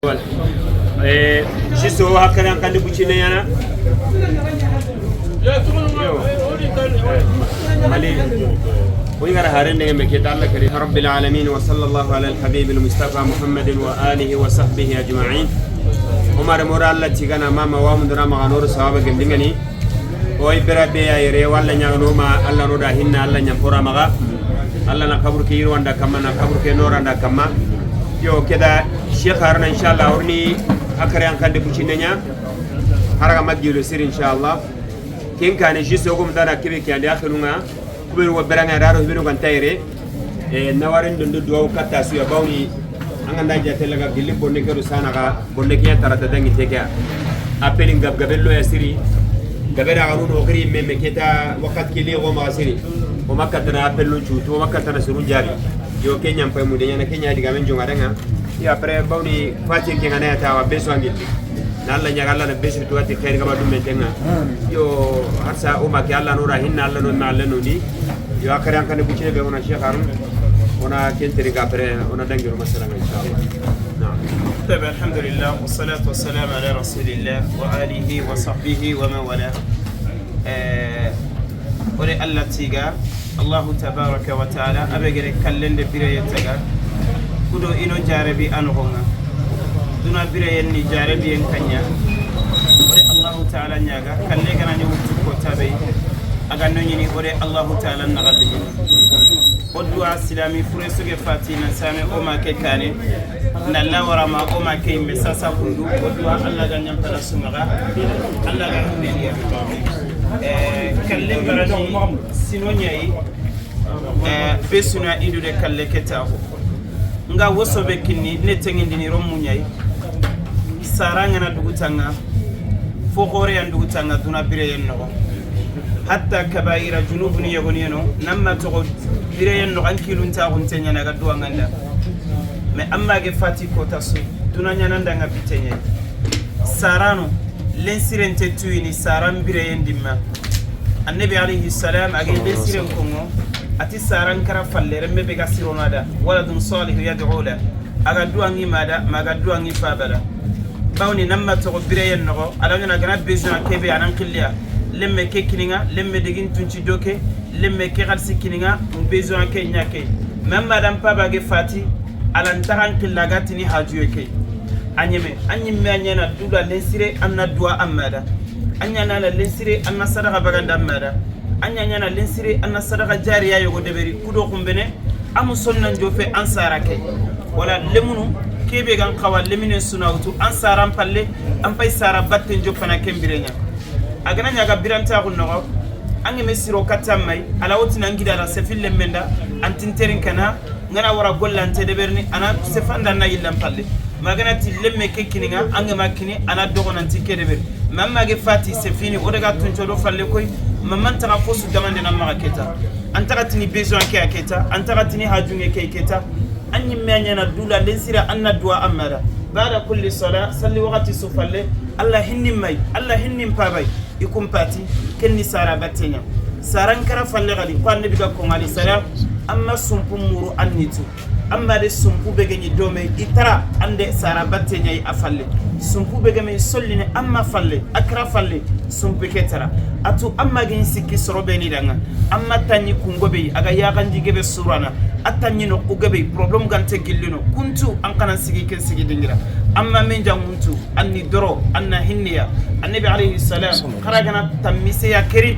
Voilà. Juste o hakare an kandi bucine yana. Yo. Ali ويغر هارن نغم كيت الله كريم رب العالمين، وصلى الله على الحبيب المصطفى محمد وآله وصحبه أجمعين. عمر مور الله تيغانا ماما وامدنا مغانور سوابا گندingani oy berabe ya yere walla ñagano ma Allah no da hinna Allah ñampora maga Allah na kabur ke yirwanda kamma na kabur ke noranda kamma. Yo keda Cheikh Haruna inshallah orni akare an kande bucine nya haraga maggilo sir inshallah ken kane juste ogum dana kebe ke ande akhirunga kuberu wa beranga raro hiberu kan tayre e nawaren dundu duwaw katta suya bawni anganda jate laga gilli bonne keru sana ga bonne ke tarata dangi teke apelin gab gabello ya siri gabera garun ogri memme keta wakat kili go ma siri o makatana apello chutu o makatana surun jabi yo kenya pay mu de nyana kenya diga men jonga danga yo après bawni fatir ke ngana ta wa beso angilli nalla nyaga alla na beso to ati khair gaba dum mentenga yo harsa o ma ke alla no rahinna alla no ma alla no ni yo akare an kan bucine be ona Cheikh Harun ona kenteri ga après ona dangiro masala inshallah. نعم. طيب، الحمد لله والصلاة والسلام على رسول الله وآله وصحبه ومن والاه. ore Allah tiga الله تبارك وتعالى abegere kallende bireye taga kudo ino jarebi anogonga duna bireyen ni jarebi en kanya ore الله تعالى nyaga kalle gana ni wuttu ko tabe aga no nyini ore الله تعالى nagalli nyini o duwa silami fure suge fatina same o ma ke kane nalla warama o ma ke me sasa kundu o duwa Allah ga nyampala sumaga Allah ga hinniya kalle barani sino nyayi be suna idu de kalle ketaho nga woso be kinni ne tengindini rommu nyayi saranga na dugutanga fo gore yan dugutanga duna bire yen no hatta kabaira junubuni yogoni no namma to bire yen no an kilun ta gun tenya na ga duwanganda me amma ge fati ko tasu duna nyananda nga bitenye sarano lensirente tuini saran bire yen dimma annabi alayhi salam age lensiren kongo ati saran kara falle rembe be ga sironada waladun salihu yad'u la aga duwangi mada maga duwangi fabala bawni namma to bire yen no ala ngana gana besoin kebe anan qilliya lemme ke kininga lemme degin tunci doke lemme ke xalsi kininga un besoin ke nyake même madame paba ge fati alan taran qilla gatini hajuye ke anyeme anyimme anyana duda lensire anna duwa amada anyana la lensire anna sadaqa baganda amada anyana na lensire anna sadaqa jariya yogo deberi kudo kumbene amu sonnan jofe ansara ke wala lemunu kebe gan qawa lemine sunawtu ansara palle am pay sara batten jofana kembirenya agana nyaga biranta ko nogo ange mesiro katamai ala wotina ngida la sefille menda antinterin kana ngana wara gollante deberni ana sefanda na yillam palle magana ti lemme ke kininga ange makini ana dogonanti ke deber mamma ge fati sefini odaga tuncho do falle koy mamman taga fosu damande na maga keta antara tini besoin ke aketa antara tini hajunge ke keta anyi meanya na dula lensira anna duwa amara bada kulli sala salli waqti sufalle Allah hinni may Allah hinni pabay ikum pati kenni sara batenya saran kara falle gadi ko annabi ga ko ngali sara amma sumpu muru annitu amma de sumpu be gani dome itara ande sara batenya yi afalle sumpu be gami solline amma falle akra falle sumpu ketara atu amma gani sikki sorobe ni danga amma tanyi kungo be aga yaganji gebe surana atanyi no kugabe problem gante gillino kuntu an kana sigi ken sigi dingira amma men janguntu anni doro anna hinniya annabi alayhi salam kharagana tammise ya keri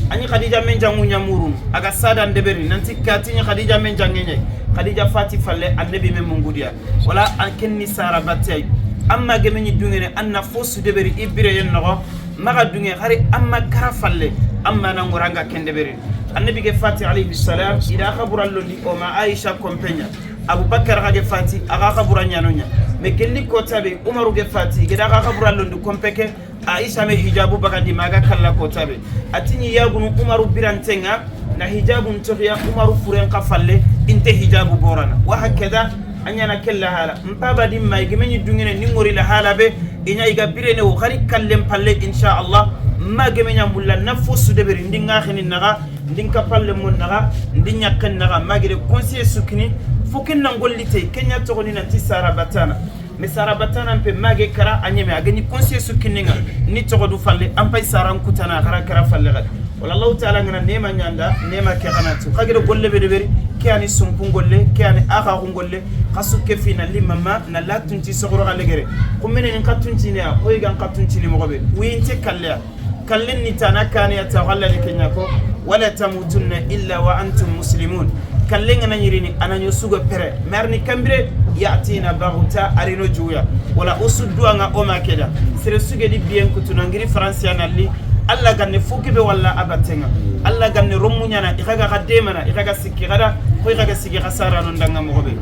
ani khadija men jangunya murun aga sada ndeberi nanti katini khadija men jangenye khadija fati falle annabi men mungudiya wala an kenni sara batay amma gemeni dungene anna fosu deberi ibire yen no maga dunge hari amma kara falle amma na ngoranga kendeberi annabi ge fati alayhi salam ida khabura londi o ma aisha kompenya abubakar ge fati aga khabura nyanonya me gelli ko tabe umaru ge fati ge daga khabura londi kompeke aisha me hijabu bagandi maga kalla ko tabe atini yagunu umaru birantenga na hijabu ntohiya umaru furen ka falle inte hijabu borana wa hakada anyana kella hala mpaba dimma gemeni dungene ningori la hala be inya iga birene o khari kallem palle insha Allah ma gemenya mulla nafosu deberi ndinga khini naga ndinka palle mun naga ndinya kan naga magire conseiller sukini fokin nangollite kenya togoni nanti sara batana. Mais sara batana pe mage kara anyeme agani conseil su kinninga ni togodu falle am pay saran kutana kara kara falle gad wala Allah ta'ala ngana nema nyanda nema ke ganatu kagere golle be beri ke ani sumpun golle ke ani akha golle kasu ke fina limama na latunti sogoro galegere kumene ni katunti ne o yigan katunti ni mogobe winte kalle kallen ni tana kane ya tawalla ni kenya ko wala tamutunna illa wa antum muslimun kallen ngana nyirini ananyo sugo pere merni kambire yatina baguta arino juya wala usuddu anga o makeda sere suge di bien kutuna ngiri francia nalli alla ganne fukibe walla abatenga alla ganne romunyana ikaga gademana ikaga sikki gada ko ikaga sigi khasara non danga mogobe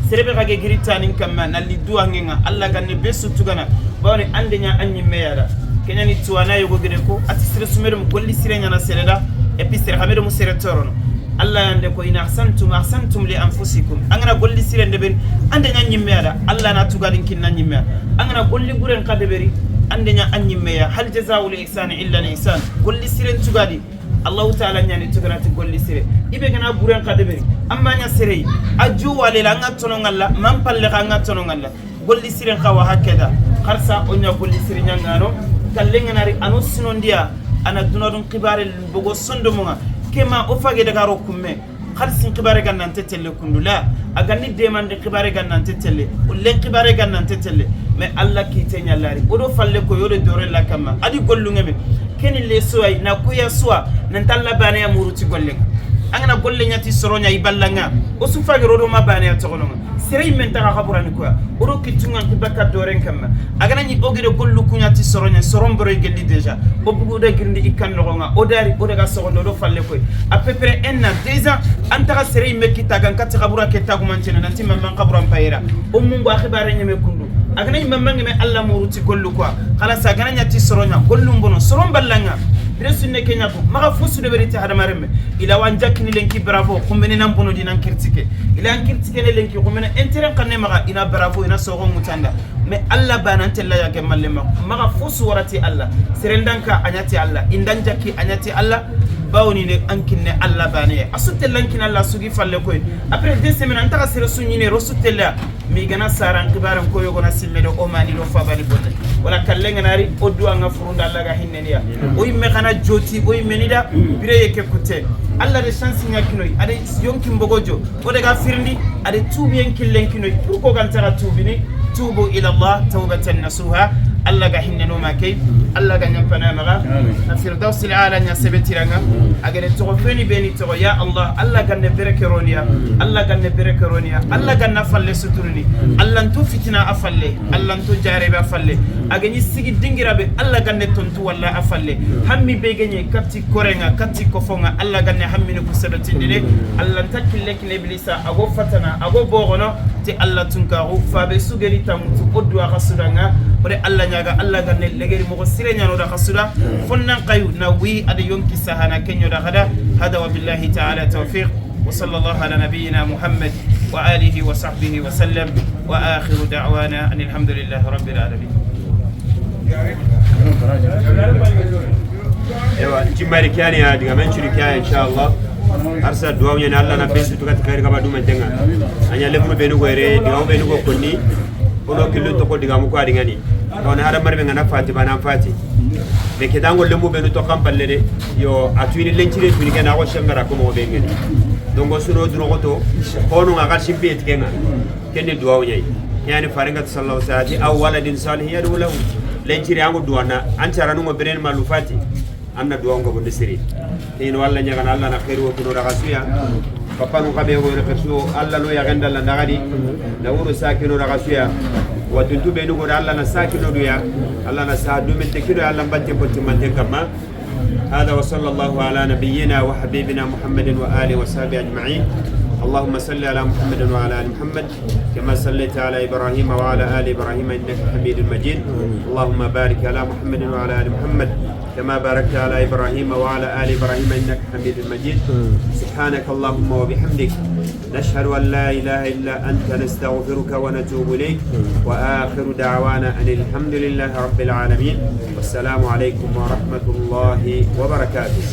serebe kage giritanin kamma nalli duwa ngenga alla ganne besu tugana bawni andenya anyi meyara kenyani tuwana yogo gede ko ati sere sumerum golli sirenya na sereda e puis sere hamedo mu sere torono alla yande ko ina ahsantum ahsantum li anfusikum angana golli sirende ben andenya anyi meyara alla na tugadin kinna anyi meya angana golli guren kadeberi andenya anyi meya hal jazaa'ul ihsani illa al ihsan golli siren tugadi Allah ta'ala nyani tuganati golli sire ibe gana buren kadeberi amma nya sire aju wale la nga tono ngalla man palle nga tono ngalla golli siren kawa hakeda kharsa onya golli sire nyangano kallenga nari anu sinondia ana dunadun qibare bogo sondo munga kema o fage daga ro kumme kharsin qibare ganante telle kundula agani demande qibare ganante telle ullen qibare ganante telle mais Allah ki tenya lari odo falle ko yode dore la kama adi gollunga me keni le suwai na kuya suwa nan talla bane ya muruti gollenga angana golle nyati soronya iballanga o su fage rodo ma bane ya togononga sere men taga khaburani ko odo kitunga kibaka doren kama agana ni ogede gollu kunyati soronya soromboro gelli deja o bugude girndi ikan nogonga o dari o daga sogondo do falle koy à peu près un an 2 ans antaka sere me kitaga nkati khabura ke tagumancena nanti mamman khaburan payira o mungu akhibare nyeme kundu agana mamman ngeme alla muruti gollu ko khala sa agana nyati soronya gollu mbono sorom ballanga presunne kenya ko maga fusu de beriti hadamaremme ila wan jakini lenki bravo kumbene nan bono dinan kirtike ila an kirtike ne lenki kumbene intérêt kanne maga ina bravo ina sogo mutanda mais alla banante la ya gemalle maga fusu warati alla serendanka anyati alla indan jakki anyati alla bawni ne ankinne alla bane asutte lankin alla sugi falle koy après 2 semaines antaka sere sunyine rosutella mi gana saran kibaran koyo gona simmedo o mani do fabani bote wala kallenga nari oddu anga furunda alla ga hinneniya o yimme kana joti o yimme nida bireye ke kutte alla de chance nyakinoy ade yonki mbogojo o daga firndi ade tuubi en killen pour ko gantara tuubini tubu ila allah tawbatan nasuha alla ga hinneno makay alla ga nyampana maga na firdaus al ala nya sebetiranga agere to feni beni to ya allah alla ga ne berekeronia alla ga ne berekeronia alla ga na falle suturni alla ntu fitina afalle alla ntu jarebe afalle ageni sigi dingirabe alla ga ne tontu walla afalle hammi be genye katti korenga katti kofonga alla ga ne hammi ne ku sebetindine alla ntakille kile iblisa ago fatana ago bogono te alla tunkaru fabe sugeri tamutu oddu akasudanga ore alla nyaga alla ga ne legeri mo sire nyano da khasuda fonnan qayu na wi ada yonki sahana kenyo da hada hada wa billahi ta'ala tawfiq wa sallallahu ala nabiyyina muhammad wa alihi wa sahbihi wa sallam wa akhiru da'wana anil hamdulillahi rabbil alamin. Ewa jimari kyani ya diga men churi kya inshallah arsa duwa nyana alla na besu tukat khair ka badu mentenga anya lebru benu go ere diga benu go konni ono killu to ko diga mu ko adingani on hada marbe ngana fati bana fati be kedango lembu benu to kampalle de yo atwini lencire twini kana ko shangara ko mo be ngeni dongo suro duro goto hono ngagal simpi etkenga kenne duwa nyai yani faringa sallallahu alaihi wasallam aw waladin salih yadu lahu lencire ango duwana ancara nungo beren malu fati anna duwa ngo bonde siri tin walla nyaga alla na khairu ko do ragasuya papa no kabe go refersu alla lo ya ganda la ndagadi na wuro sakino ragasuya wa tuntu be nugo alla na sakino duya alla na sa du men tekido alla batte botti man kama hada wa sallallahu ala nabiyyina wa habibina muhammadin wa alihi wa sahbihi ajma'in. اللهم صل على محمد وعلى ال محمد كما صليت على ابراهيم وعلى ال ابراهيم انك حميد مجيد. اللهم بارك على محمد وعلى ال محمد كما باركت على ابراهيم وعلى ال ابراهيم انك حميد مجيد. سبحانك اللهم وبحمدك نشهد ان لا اله الا انت نستغفرك ونتوب اليك. واخر دعوانا ان الحمد لله رب العالمين. والسلام عليكم ورحمه الله وبركاته.